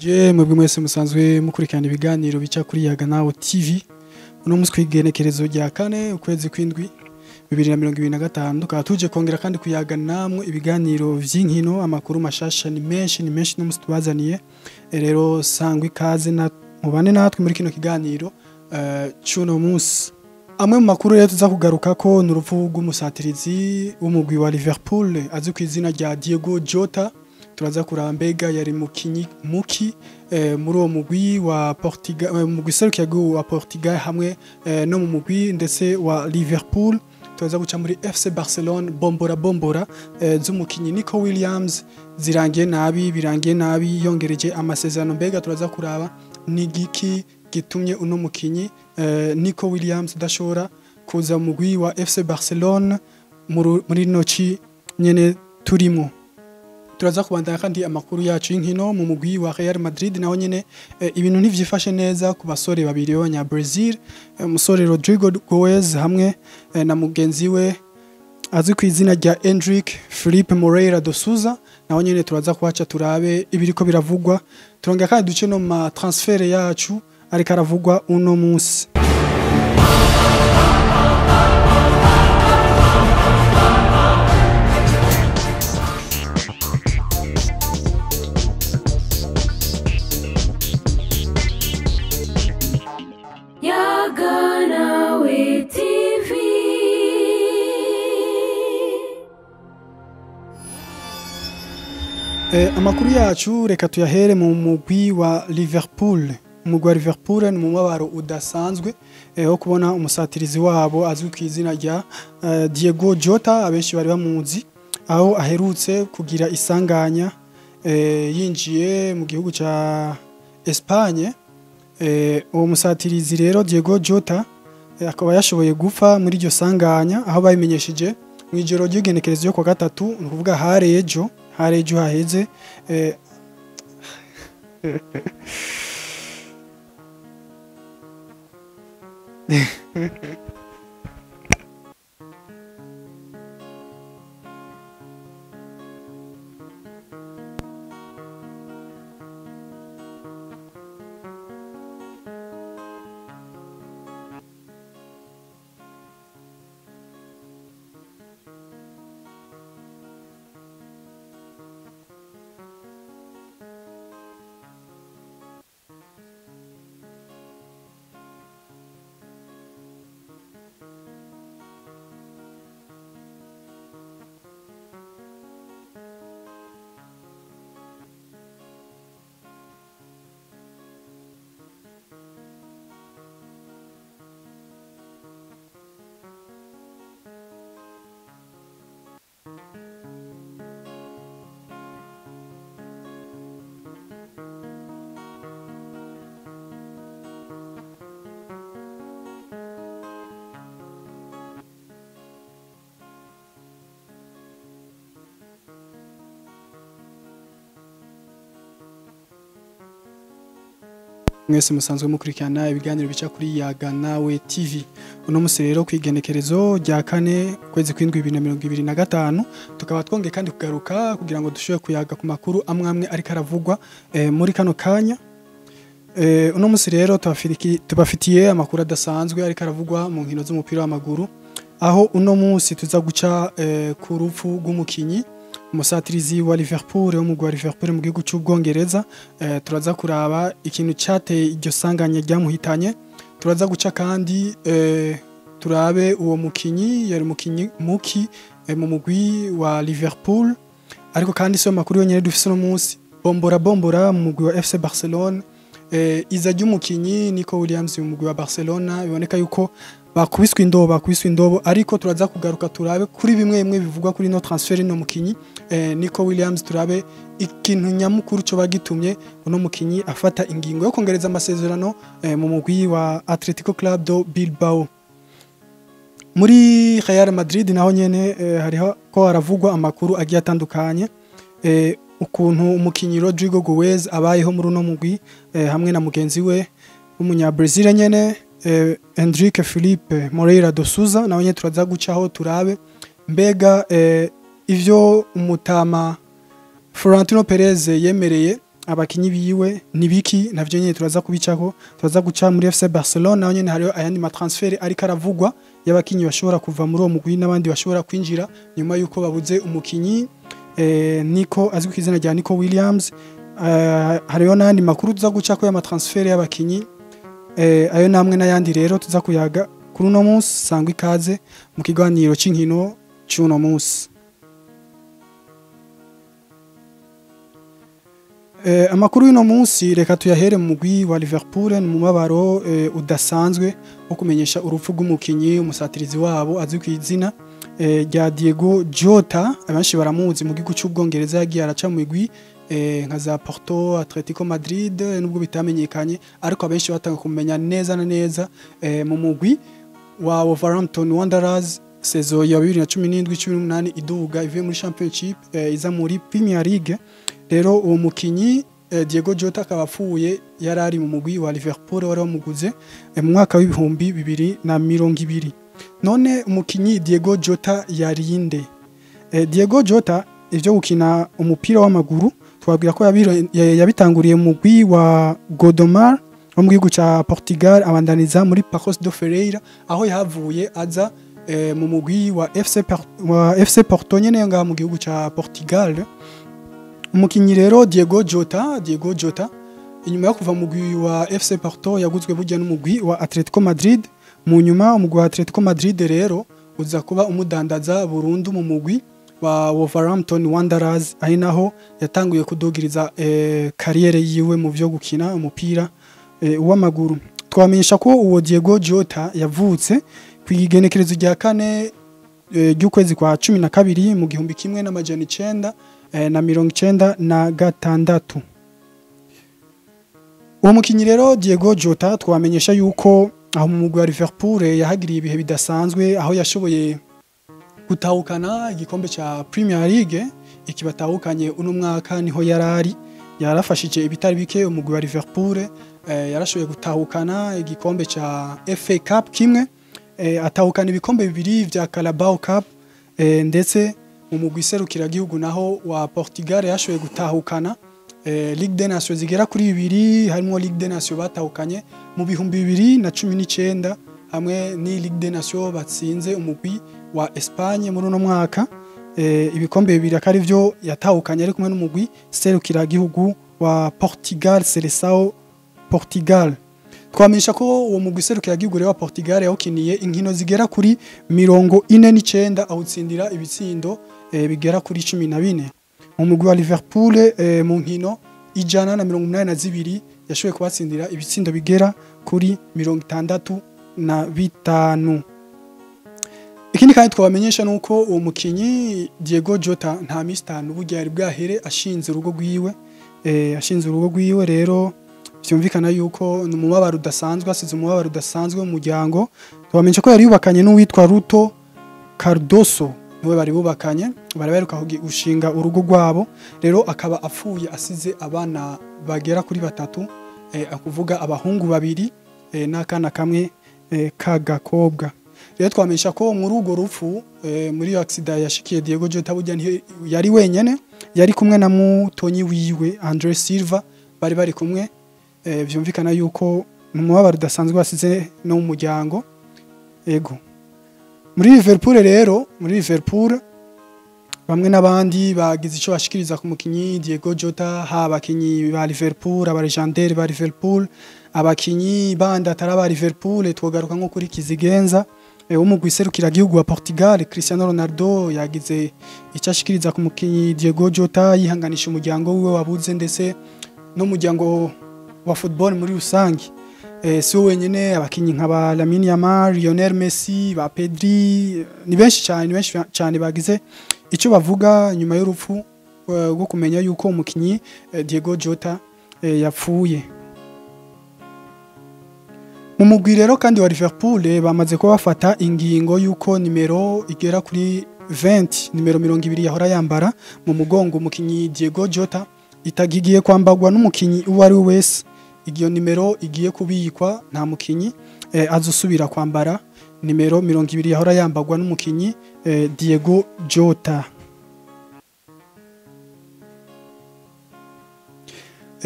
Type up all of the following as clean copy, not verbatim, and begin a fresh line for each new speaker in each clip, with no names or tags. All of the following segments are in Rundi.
Ndabaramukije mwebwe mwese musanzwe mukurikirana ibiganiro bica kuri Yaga Nawe TV. Uno munsi kw'igenekerezo rya kane ukwezi kw'indwi 2025 tukaba tuje kongera kandi kuyaga namwe ibiganiro vy'inkino, amakuru mashasha ni menshi no munsi tubazaniye. Rero sangwa ikaze na mubane natwe muri kino kiganiro c'uno munsi. Amwe mu makuru rero tuza kugaruka ko ni urupfu rw'umusatirizi w'umugwi wa Liverpool azwi ku izina rya Diogo Jota. Turaza kuraba mbega yari mukinyi muki muri uwo mugwi wa Portugal, mugwi serukiragihugu wa Portugal hamwe no mu mugwi ndetse wa Liverpool. Turaza guca muri FC Barcelone, bombora bombora z'umukinyi Nico Williams zirangiye nabi, birangiye nabi, yongereje amasezerano. Mbega turaza kuraba nigiki gitumye uno mukinyi Nico Williams udashobora kuza mu mugwi wa FC Barcelone muri noci nyene turimo. Turaza kubandanya kandi amakuru yacu y'inkino mu mugwi wa Real Madrid, naho nyene ibintu ntivyifashe neza ku basore babiri b'abanya Brazil, umusore Rodrigo Goes hamwe na mugenzi we azwi ku izina rya Endrick Felipe Moreira de Souza. Naho nyene turaza kuhaca turabe ibiriko biravugwa, turongera kandi duce no ma transfert yacu ariko aravugwa uno munsi.
Yaga Nawe TV.
Amakuru yacu reka tuyahere mu mugwi wa Liverpool. Umugwi wa Liverpool ni umubabaro udasanzwe wo kubona umusatirizi wabo azwi ku izina rya Diogo Jota, abenshi bari bamuzi, aho aherutse kugira isanganya yinjiye mu gihugu ca Espagne. Uwo musatirizi rero Diogo Jota akaba yashoboye gupfa muri iryo sanganya, aho babimenyesheje mu ijoro ry'igenekerezo ryo kwa gatatu, ni ukuvuga hari ejo haheze. Mwese musanzwe mukurikirana ibiganiro bica kuri Yaga Nawe TV. Uno munsi rero kwigenekerezo rya kane kwezi kw'indwi 2025 tukaba twongeye kandi kugaruka kugira ngo dushobore kuyaga ku makuru amwe amwe ariko aravugwa muri kano kanya. Uno munsi rero tubafitiye amakuru adasanzwe ariko aravugwa mu nkino z'umupira w'amaguru, aho uno munsi tuza guca ku rupfu rw'umukinyi umusatirizi wa Liverpool wo mu mugwi wa Liverpool mu gihugu c'Ubwongereza. Turaza kuraba ikintu cateye iryo sanganya ryamuhitanye. Turaza guca kandi turabe uwo mukinyi yari mukinyi muki mu mugwi wa Liverpool. Ariko kandi siyo makuru yonyene dufise uno munsi. Bombora bombora mu mugwi wa FC Barcelone, iza ry'umukinyi Nico Williams mu mugwi wa Barcelona, biboneka yuko bakubiswe indobo, ariko turaza kugaruka turabe kuri bimwe bimwe bivugwa kuri no transfer no mukinyi Nico Williams, turabe ikintu nyamukuru cyo bagitumye uno mukinyi afata ingingo yo kongereza amasezerano mu mugwi wa Atletico Club do Bilbao. Muri Real Madrid naho nyene hariho ko haravugwa amakuru agiye atandukanye, ukuntu umukinyi Rodrigo Goes abayeho muri uno mugwi hamwe na mugenzi we w'umunya Brazil nyene Endrick Felipe Moreira de Souza, nawe nyene turaza gucaho turabe mbega ivyo umutama Florentino Perez yemereye Abakinyi biwe nibiki navyo nyene turaza kubicako. Turaza guca muri FC Barcelona, naho nyene hariho ayandi ma transfer ariko aravugwa y'abakinyi bashobora kuva muri uwo mugwi n'abandi bashobora kwinjira nyuma yuko babuze umukinyi Nico, azwi ku izina rya Nico Williams. Hariho n'ayandi makuru tuza gucako y'ama transfer y'abakinyi. Ayo namwe n'ayandi rero tuza kuyaga kuri uno munsi. Sangwa ikaze mu kiganiro c'inkino c'uno munsi. Amakuru y'uno munsi reka tuyahere mu mugwi wa Liverpool. Ni umubabaro udasanzwe wo kumenyesha urupfu rw'umukinyi umusatirizi wabo azwi ku izina rya Diego Jota. Abenshi baramuzi mu gihugu cy'Ubwongereza, yagiye araca mu migwi nka za Porto, Atletico Madrid, nubwo bitamenyekanye, ariko abenshi batanga kumenya neza na neza mu mugwi wa Wolverhampton Wanderers, saison ya 2017-18 iduga ivuye muri Championship iza muri Premier League. Rero uwo mukinyi Diego Jota akaba apfuye yari ari mu mugwi wa Liverpool wari wamuguze mu mwaka w'2020. None umukinyi Diego Jota yarinde? Diego Jota ivyo gukina umupira w'amaguru twabwira ko yabitanguriye mu mugwi wa Godomar wo mu gihugu ca Portugal, abandaniza muri Pacos do Ferreira, aho yahavuye aza mu mugwi wa FC Porto nyene ngaha mu gihugu ca Portugal. Umukinyi rero Diego Jota inyuma yo kuva mu mugwi wa FC Porto yaguzwe burya n'umugwi wa Atletico Madrid. Mu nyuma umugwi wa Atletico Madrid rero uza kuba umudandaza burundu mu mugwi wa Wolverhampton Wanderers, ari naho yatanguye kudugiriza carrière yiwe mu vyo gukina umupira w'amaguru. Twamenyesha ko uwo Diego Jota yavutse ku igenekerezo rya 4 ry'ukwezi kwa 12 mu 1996. Uwo mukinyi rero Diego Jota twamenyesha yuko aho mu mugwi wa Liverpool yahagiriye ibihe bidasanzwe, aho yashoboye gutahukana igikombe ca Premier League ikibatahukanye uno mwaka. Niho yarari yarafashije ibitari bike umugwi wa Liverpool. Yarashoboye gutahukana igikombe ca FA Cup kimwe, atahukana ibikombe bibiri vya Carabao Cup, ndetse mu mugwi serukiragihugu naho wa Portugal yashoboye gutahukana Ligue des Nations zigera kuri bibiri, harimo Ligue des Nations batahukanye mu 2019 hamwe ni Ligue des Nations batsinze umugwi wa Espagne muri uno mwaka. Ibikombe bibiri akari vyo yatahukanye ari kumwe n'umugwi serukiragihugu wa Portugal, Seleção Portugal. Twamenyesha ko uwo mugwi serukiragihugu rero wa Portugal yawukiniye inkino zigera kuri 49, awutsindira ibitsindo bigera kuri 14. Mu mugwi wa Liverpool mu nkino 182 yashoboye kubatsindira ibitsindo bigera kuri 65. Ikindi kandi twabamenyesha nuko uwo mukinyi Diego Jota nta misi 5 burya yari bwahere ashinze urugo rwiwe. Rero vyumvikana yuko ni umubabaro udasanzwe, asize umubabaro udasanzwe mu muryango. Twabamenyesha ko yari yubakanye n'uwitwa Ruto Cardoso, niwe bari bubakanye, bari baheruka gushinga urugo rwabo. Rero akaba apfuye asize abana bagera kuri batatu, akuvuga abahungu babiri n'akana kamwe k'agakobwa. Rero twamenyesha ko muri urwo rupfu, muri iyo accident yashikiye Diego Jota, burya yari wenyene, yari kumwe na mutonyi wiwe Andre Silva, bari bari kumwe. Vyumvikana yuko ni umubabaro udasanzwe wasize no mu muryango. Ego, muri Liverpool rero, muri Liverpool bamwe n'abandi bagize ico bashikiriza ku mukinyi Diego Jota, haba abakinyi ba Liverpool, aba légendaire ba Liverpool, abakinyi bandi atari aba Liverpool. Twogaruka nko kuri Kizigenza w'umugwi serukiragihugu wa Portugal, Cristiano Ronaldo, yagize icyo ashikiriza ku mukinyi Diego Jota, yihanganisha umuryango wiwe wabuze ndetse n'umuryango wa football muri rusange. Si we wenyene, abakinyi nka ba Lamine Yamal, Lionel Messi, ba Pedri, ni benshi cyane, ni benshi cyane bagize icyo bavuga nyuma y'urupfu rwo kumenya yuko umukinyi Diego Jota yapfuye. Mu mugwi rero kandi wa Liverpool bamaze kuba bafata ingingo yuko nimero igera kuri 20, nimero 20 yahora yambara mu mugongo umukinyi Diego Jota, itagigiye kwambagwa n'umukinyi uwo ari we wese. Iyo nimero igiye kubikwa, nta mukinyi azosubira kwambara nimero 20 yahora yambagwa n'umukinyi Diego Jota.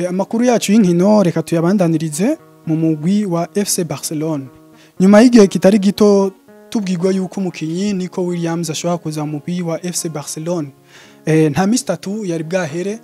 Amakuru yacu y'inkino reka tuyabandanirize mu mugwi wa FC Barcelona. Nyuma y'igihe kitari gito tubwirwa yuko umukinyi Nico Williams ashobora kuza mu mugwi wa FC Barcelona. Nta misi itatu yari bwahere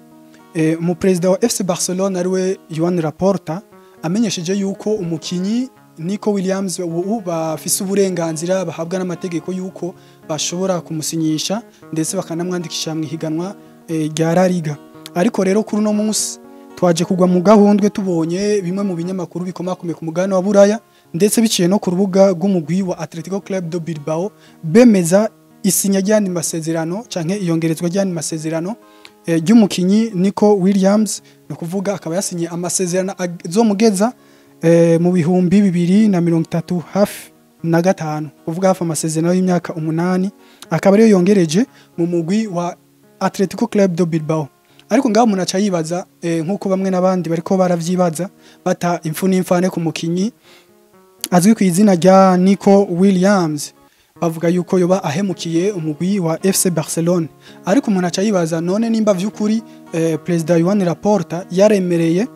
umuperezida wa FC Barcelona ariwe Joan Laporta amenyesheje yuko umukinyi Nico Williams ubu bafise uburenganzira bahabwa n'amategeko yuko bashobora kumusinyisha ndetse bakanamwandikisha mu ihiganwa rya La Liga. Ariko rero kuri uno munsi twaje kugwa mu gahundwe tubonye bimwe mu binyamakuru bikomakomeye ku mugabane wa Buraya ndetse biciye no ku rubuga rw'umugwi wa Atletico Club de Bilbao bemeza isinya ry'andi masezerano canke iyongerezwa ry'andi masezerano ry'umukinyi Nico Williams, no kuvuga akaba yasinye amasezerano azomugeza mu 2030 hafi na gatanu, kuvuga hafi amasezerano y'imyaka 8, akaba ariyo yongereje mu mugwi wa Atletico Club de Bilbao. Ariko ngaho umuntu aca yibaza nkuko bamwe n'abandi bariko baravyibaza bata imfu n'imfane ku mukinyi azwi ku izina rya Nico Williams, bavuga yuko yoba ahemukiye umugwi wa FC Barcelona. Ariko umuntu aca yibaza none nimba vy'ukuri Perezida Joan Laporta yaremereye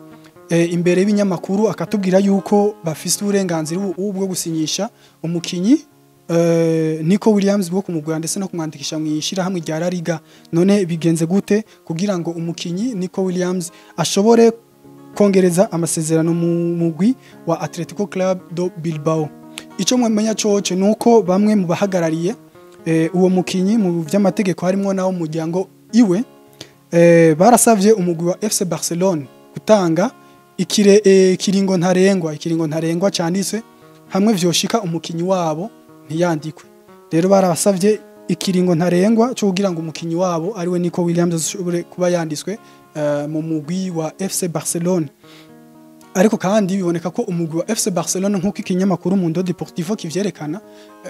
imbere y'ibinyamakuru akatubwira yuko bafise uburenganzira ubu bwo gusinyisha umukinyi Nico Williams bwo kumugura ndetse no kumwandikisha mu ishirahamwe rya La Liga, none bigenze gute kugira ngo umukinyi Nico Williams ashobore kongereza amasezerano mu mugwi wa Atletico Club de Bilbao? Ico mwemenya coce nuko bamwe mu bahagarariye uwo mukinyi mu vy'amategeko harimo nawo muryango iwe barasavye umugwi wa FC Barcelona gutanga ikiringo ntarengwa canditse hamwe vyoshika umukinyi wabo ntiyandikwe. Rero barasavye ikiringo ntarengwa cyo kugira ngo umukinyi wabo ariwe Nico Williams ashobore kuba yanditswe mu mugwi wa FC Barcelona. Ariko kandi biboneka ko umugwi wa FC Barcelona nkuko ikinyamakuru Mundo Deportivo kivyerekana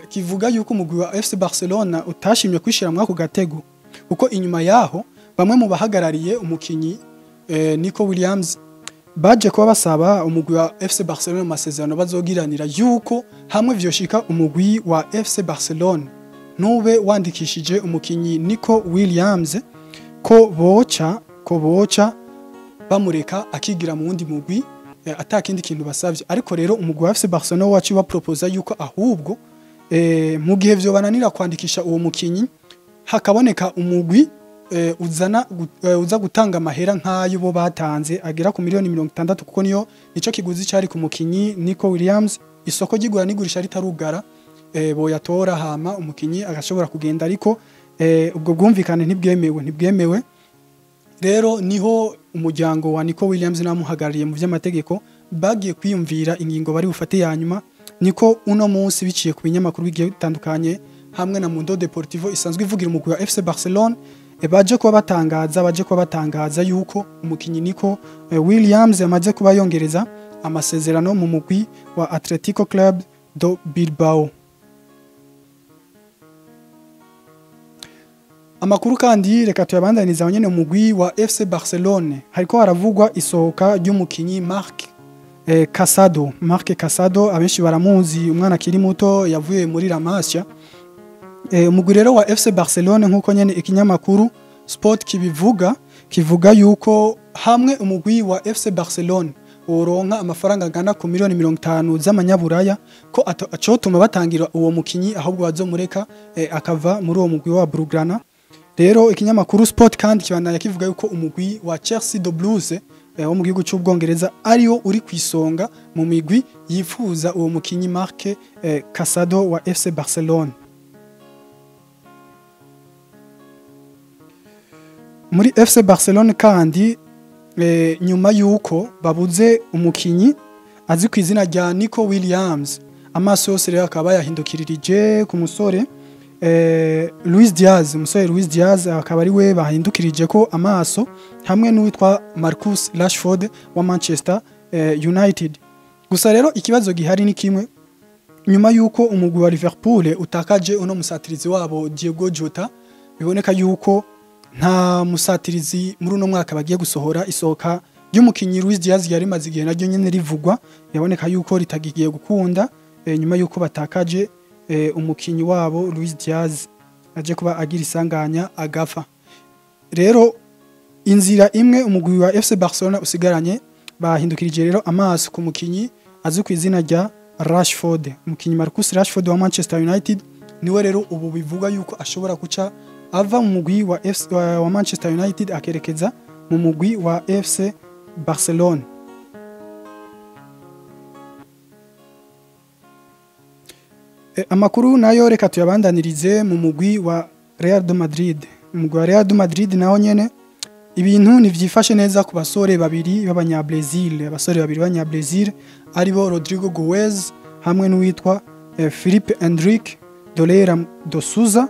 kivuga yuko umugwi wa FC Barcelona utashimye kwishira mwako gatego, kuko inyuma yaho bamwe mu bahagarariye umukinyi Nico Williams baje kuba basaba umugwi wa FC Barcelona amasezerano bazogiranira yuko hamwe vyoshika umugwi wa FC Barcelona nube wandikishije umukinyi Nico Williams ko boca bamureka akigira mu wundi mugwi atakindi kintu basavye. Ariko rero umugwi wa FC Barcelona wacu baproposa yuko ahubwo mu gihe vyo bananira kwandikisha uwo mukinyi hakaboneka umugwi uza gutanga amahera nk'ayo bo batanze agera ku miliyoni 60, kuko niyo nico kiguzi cari ku mukinyi Nico Williams. Isoko ry'igura n'igurisha ritarugara boyatora hama umukinyi agashobora kugenda, ariko ubwo bwumvikane ntibwemewe. Rero niho umuryango wa Nico Williams namuhagarariye mu vy'amategeko bagiye kwiyumvira ingingo bari bufate ya nyuma. Niko uno munsi biciye ku binyamakuru bigiye bitandukanye hamwe na Mundo Deportivo isanzwe ivugira umugwi wa FC Barcelona baje kuba batangaza yuko umukinyi Nico Williams yamaze kuba yongereza amasezerano mu mugwi wa Atletico Club de Bilbao. Amakuru kandi reka tuyabandaniza nyene umugwi wa FC Barcelona. Hariko haravugwa isohoka ry'umukinyi Marc Casado. Marc Casado abenshi baramuzi, umwana akiri muto yavuye muri La Masia. Umugwi rero wa FC Barcelona nkuko nyene ikinyamakuru Sport kivuga yuko hamwe umugwi wa FC Barcelona woronka amafaranga angana ku miliyoni 50 z'amanyaburaya ko acotuma batangira uwo mukinyi ahubwo bazomureka akava muri uwo mugwi wa Blaugrana. Rero ikinyamakuru Sport kandi kibandanya kivuga yuko umugwi wa Chelsea de Blues wo mu gihugu cy'Ubwongereza ariyo uri kwisonga mu migwi yifuza uwo mukinyi Marc Casado wa FC Barcelona. Muri FC Barcelona kandi nyuma yuko babuze umukinyi azi ku izina rya Nico Williams, amaso yose rero akaba yahindukiririje ku musore Luis Diaz. Umusore Luis Diaz akaba ari we bahindukirije ko amaso hamwe n'uwitwa Marcus Rashford wa Manchester United. Gusa rero ikibazo gihari ni kimwe, nyuma yuko umugwi wa Liverpool utakaje uno musatirizi wabo Diego Jota, biboneka yuko nta musatirizi muri uno mwaka bagiye gusohora. Isohoka ry'umukinyi Luis Diaz yari maze igihe naryo nyene rivugwa, yaboneka yuko ritagiye gukunda nyuma yuko batakaje umukinyi wabo Luis Diaz aje kuba agira isanganya agafa. Rero Inzira imwe umugwi wa FC Barcelona usigaranye, bahindukirije rero amaso ku mukinyi azwi ku izina rya Rashford. Umukinyi Marcus Rashford wa Manchester United niwe rero ubu bivuga yuko ashobora guca ava mu mugwi wa FC wa Manchester United akerekeza mu mugwi wa FC Barcelona. Amakuru nayo reka tuyabandanirize mu mugwi wa Real de Madrid. Umugwi wa Real de Madrid naho nyene ibintu ntivyifashe neza ku basore babiri b'abanya-Brazil, abasore babiri b'abanya-Brazil aribo Rodrigo Goes hamwe n'uwitwa Felipe Endrick Dolera do Souza.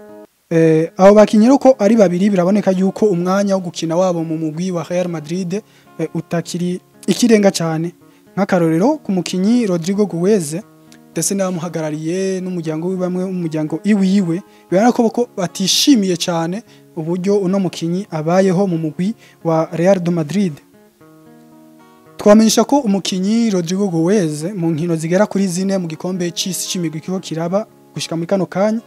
Abo bakinyi ko ari babiri biraboneka yuko umwanya wo gukina wabo mu mugwi wa Real Madrid utakiri ikirenga cyane. Nk'akarorero ku mukinyi Rodrigo Goes ndetse n'abamuhagarariye n'umuryango bamwe umuryango iwiwe bibona ko batishimiye cyane uburyo uno mukinyi abayeho mu mugwi wa Real de Madrid. Twamenyesha ko umukinyi Rodrigo Goes mu nkino zigera kuri zine mu gikombe c'isi c'imigwi kiko kiraba gushika muri kano kanya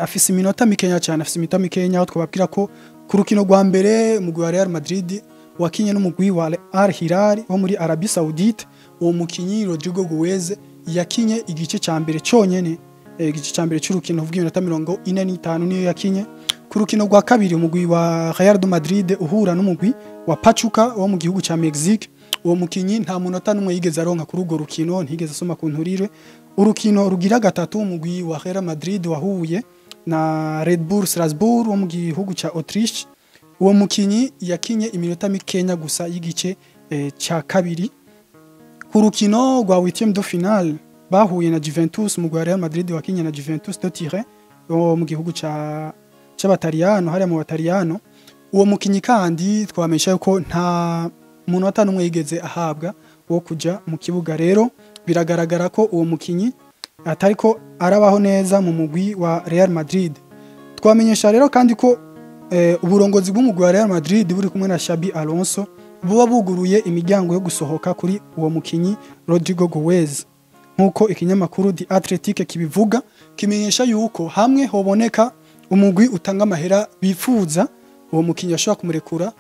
afise iminota mikenya cyane, afise iminota mikenya, aho twababwira ko ku rukino rwa mbere umugwi wa Real Madrid wakinye n'umugwi wa Al Hilal wo muri Arabie Saoudite, uwo mukinyi Rodrigo Goes yakinye igice ca mbere cyonyene, igice ca mbere c'urukino uvuga iminota 45 niyo yakinye. Ku rukino rwa kabiri umugwi wa Real de Madrid uhura n'umugwi wa Pachuca wo mu gihugu ca Mexique, uwo mukinyi nta munota n'umwe yigeze aronka kuri urwo rukino, ntigeze asoma ku nturire. Urukino rugira gatatu umugwi wa Real Madrid wahuye na Red Bull Strasbourg wo mu gihugu ca Autriche, uwo mukinyi yakinye iminota mikenya gusa y'igice ca kabiri. Ku rukino rwa huitième de finale bahuye na Juventus, umugwi wa Real Madrid wakinye na Juventus de Turin wo mu gihugu ca c'Abataliyano, hariya mu Bataliyano. Uwo mukinyi kandi twamenyesha yuko nta munota n'umwe yigeze ahabwa wo kuja mu kibuga. Rero biragaragara ko uwo mukinyi atariko arabaho neza mu mugwi wa Real Madrid. Twamenyesha rero kandi ko uburongozi bw'umugwi wa Real Madrid buri kumwe na Xabi Alonso buba buguruye imiryango yo gusohoka kuri uwo mukinyi Rodrigo Goes. Nkuko ikinyamakuru The Athletic kibivuga, kimenyesha yuko hamwe hoboneka umugwi utanga amahera bifuza, uwo mukinyi ashobora kumurekura.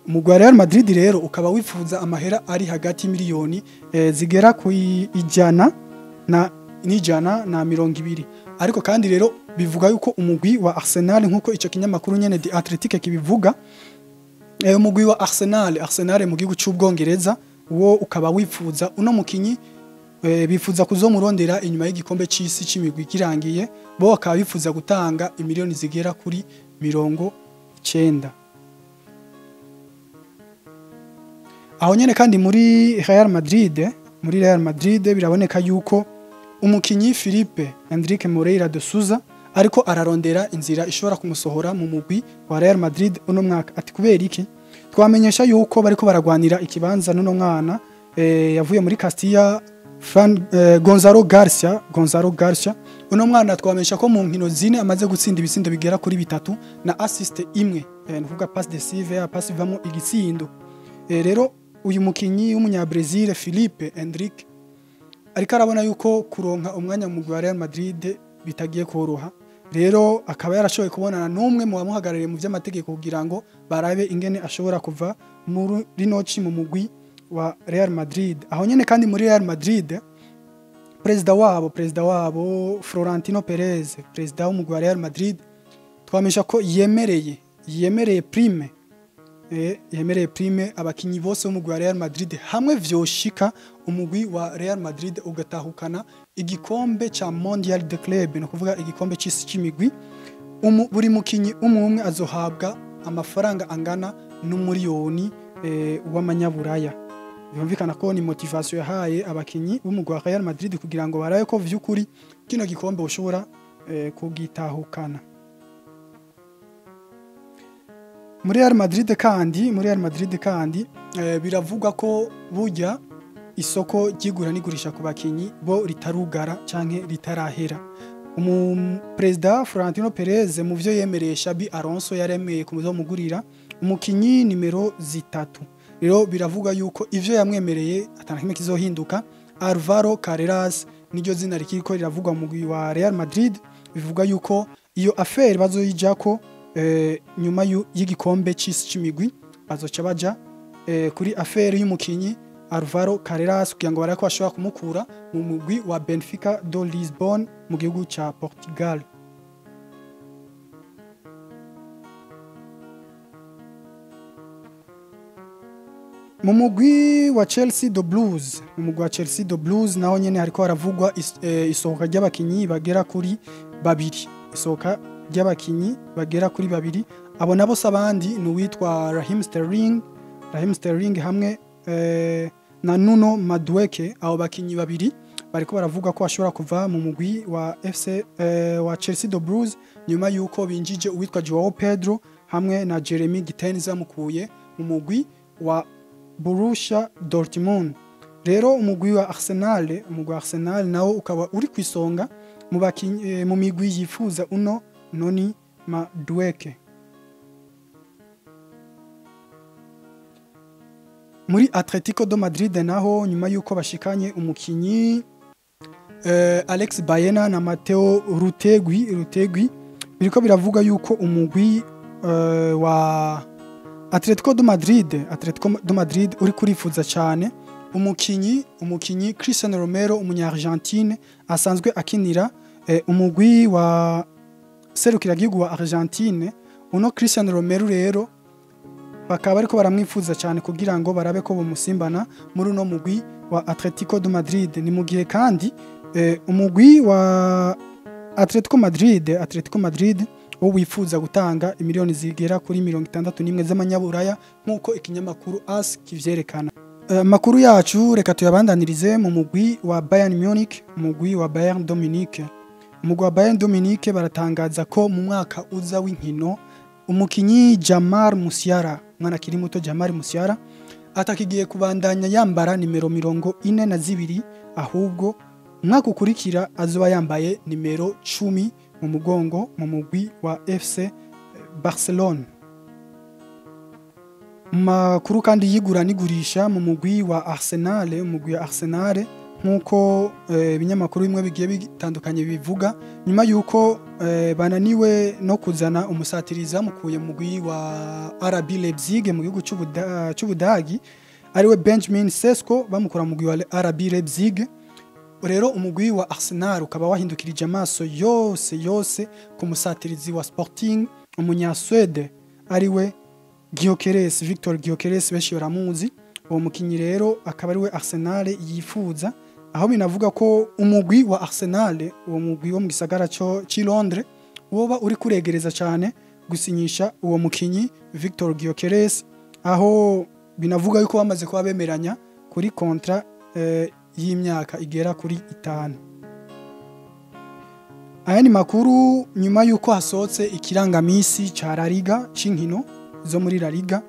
Umugwi wa Real Madrid rero ukaba wifuza amahera ari hagati miliyoni zigera ku 120. Ariko kandi rero bivuga yuko umugwi wa Arsenal, nkuko ico kinyamakuru nyene The Athletic kibivuga, umugwi wa Arsenal mu gihugu c'Ubwongereza wo ukaba wifuza uno mukinyi, bifuza kuzomurondera inyuma y'igikombe c'isi c'imigwi kirangiye, bo bakaba bifuza gutanga imiliyoni zigera kuri 90. Aho nyene kandi muri Real Madrid biraboneka yuko umukinyi Felipe Endrick Moreira de Souza ariko ararondera inzira ishobora kumusohora mu mugwi wa Real Madrid uno mwaka. Ati kubera iki? Twamenyesha yuko bariko baragwanira ikibanza n'uno mwana yavuye muri Castilla, Gonzalo Garcia. Uno mwana twamenyesha ko mu nkino zine amaze gutsinda ibitsindo bigera kuri 3 na assist imwe, nukuvuga passe décisive, passe ivamo igitsindo. Rero uyu mukinyi w'umunya-Brazil Felipe Endrick ariko arabona yuko kuronka umwanya mu mugwi wa Real Madrid bitagiye koroha. Rero akaba yarashoboye kubonana n'umwe mu bamuhagarariye mu vy'amategeko kugira ngo barabe ingene ashobora kuva muri rinoci mu mugwi wa Real Madrid. Aho nyene kandi muri Real Madrid perezida wabo Florentino Perez, perezida w'umugwi wa Real Madrid, twamesha ko yemereye prime yemereye prime abakinyi bose b'umugwi wa Real Madrid hamwe vyoshika umugwi wa Real Madrid ugatahukana igikombe ca Mondial de Club, no kuvuga igikombe c'isi c'imigwi. Buri mukinyi umwe azohabwa amafaranga angana n'umuriyoni w'amanyaburaya. Byumvikana ko ni motivation yahaye abakinyi b'umugwi wa Real Madrid kugira ngo barabe ko vy'ukuri kino gikombe ushobora kugitahukana. Muri Real Madrid kandi biravugwa ko burya isoko ryigura n'igurisha ku bakinyi bo ritarugara canke ritarahera. President Florentino Perez mu vyo yemereye Xabi Alonso yaremeye kumuzomugurira umukinyi nimero 3. Rero biravuga yuko ivyo yamwemereye atana kimwe kizohinduka. Alvaro Carreras niryo zina rikiriko riravugwa mu mugwi wa Real Madrid. Bivuga yuko iyo affaire bazoyijako nyuma y'igikombe c'isi c'imigwi bazoca baja kuri affaire y'umukinyi Alvaro Carreras kugira ngo barako bashobora kumukura mu mugwi wa Benfica do Lisbon mu gihugu ca Portugal. Mu mugwi wa Chelsea do Blues, mu mugwi wa Chelsea do Blues naho nyene hariko haravugwa isohoka ry'abakinyi bagera kuri babiri. Isohoka ry'abakinyi bagera kuri babiri, abo nabo sabandi ni uwitwa Raheem Sterling hamwe na Nuno Madueke. Abo bakinyi babiri bariko baravuga ko bashobora kuva mu mugwi wa FC wa Chelsea do Blues nyuma yuko binjije uwitwa Joao Pedro hamwe na Jeremy Gittens bamukuye mu mugwi wa Borussia Dortmund. Rero umugwi wa Arsenal nawo ukaba uri kwisonga mu bakinyi mu migwi yifuza uno Noni Madueke. Muri Atletico de Madrid naho nyuma yuko bashikanye umukinyi Alex Baena na Mateo Rutegui biriko biravuga yuko umugwi wa Atletico de Madrid uri kurifuza cyane umukinyi Cristiano Romero umunya-Argentine asanzwe akinira umugwi wa serukiragihugu wa Argentine. Uno Cristiano Romero rero bakaba ariko baramwifuza cyane kugira ngo barabe ko bumusimbana muri uno mugwi wa Atletico de Madrid. Ni mu gihe kandi umugwi wa Atletico Madrid wo wifuza gutanga imiliyoni zigera kuri 61 z'amanyaburaya nkuko ikinyamakuru AS kivyerekana. Makuru yacu reka tuyabandanirize mu mugwi wa Bayern Munich, umugwi wa Bayern Dominique. Umugwi wa Bayern Dominique baratangaza ko mu mwaka uza w'inkino umukinyi Jamal Musiala, mwana kiri muto Jamal Musiala atakigiye kubandanya yambara nimero 42, ahubwo umwaka ukurikira azoba yambaye nimero 10 mu mugongo mu mugwi wa FC Barcelona. Makuru kandi yigura nigurisha mu mugwi wa Arsenal, nkuko ibinyamakuru bimwe bigiye bitandukanye bivuga, nyuma yuko bananiwe no kuzana umusatiriza mukuye mugwi wa RB Leipzig mu gihugu cy'Ubudagi ariwe Benjamin Sesko, bamukura mu mugwi wa RB Leipzig. Rero umugwi wa Arsenal ukaba wahindukirije amaso yose ku musatirizi wa Sporting umunya-Swede ariwe Gyökeres, Victor Gyökeres, benshi baramuzi. Uwo mukinyi rero akaba ariwe Arsenal yifuza, aho binavuga ko umugwi wa Arsenal, uwo mugwi wo mu gisagara c'i Londres, woba uri kuregereza cyane gusinyisha uwo mukinyi Victor Gyökeres, aho binavuga yuko bamaze kuba bemeranya kuri kontra y'imyaka igera kuri 5. Aya ni makuru nyuma yuko hasohotse ikirangamisi ca La Liga c'inkino zo muri La Liga.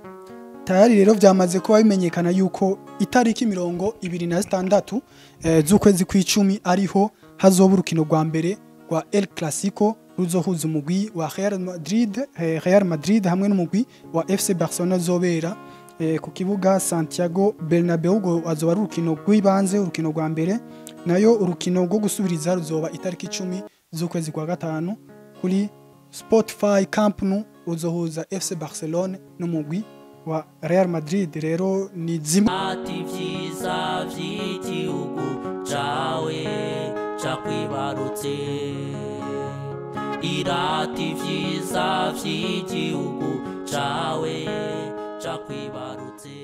Tayari rero vyamaze kuba bimenyekana yuko itariki 26 z'ukwezi kw'icumi ariho hazoba urukino rwa mbere rwa El Clasico ruzohuza umugwi wa Real Madrid hamwe n'umugwi wa FC Barcelona zobera ku kibuga Santiago Bernabeu. Azoba ari urukino rw'ibanze, urukino rwa mbere, nayo urukino rwo gusubiriza ruzoba itariki 10 z'ukwezi kwa gatanu kuri Spotify Camp Nou, ruzohuza FC Barcelona n'umugwi wa Real Madrid. Rero ni zimwe
ati vyiza vy'igihugu cawe cakwibarutse, irati vyiza vy'igihugu cawe cakwibarutse.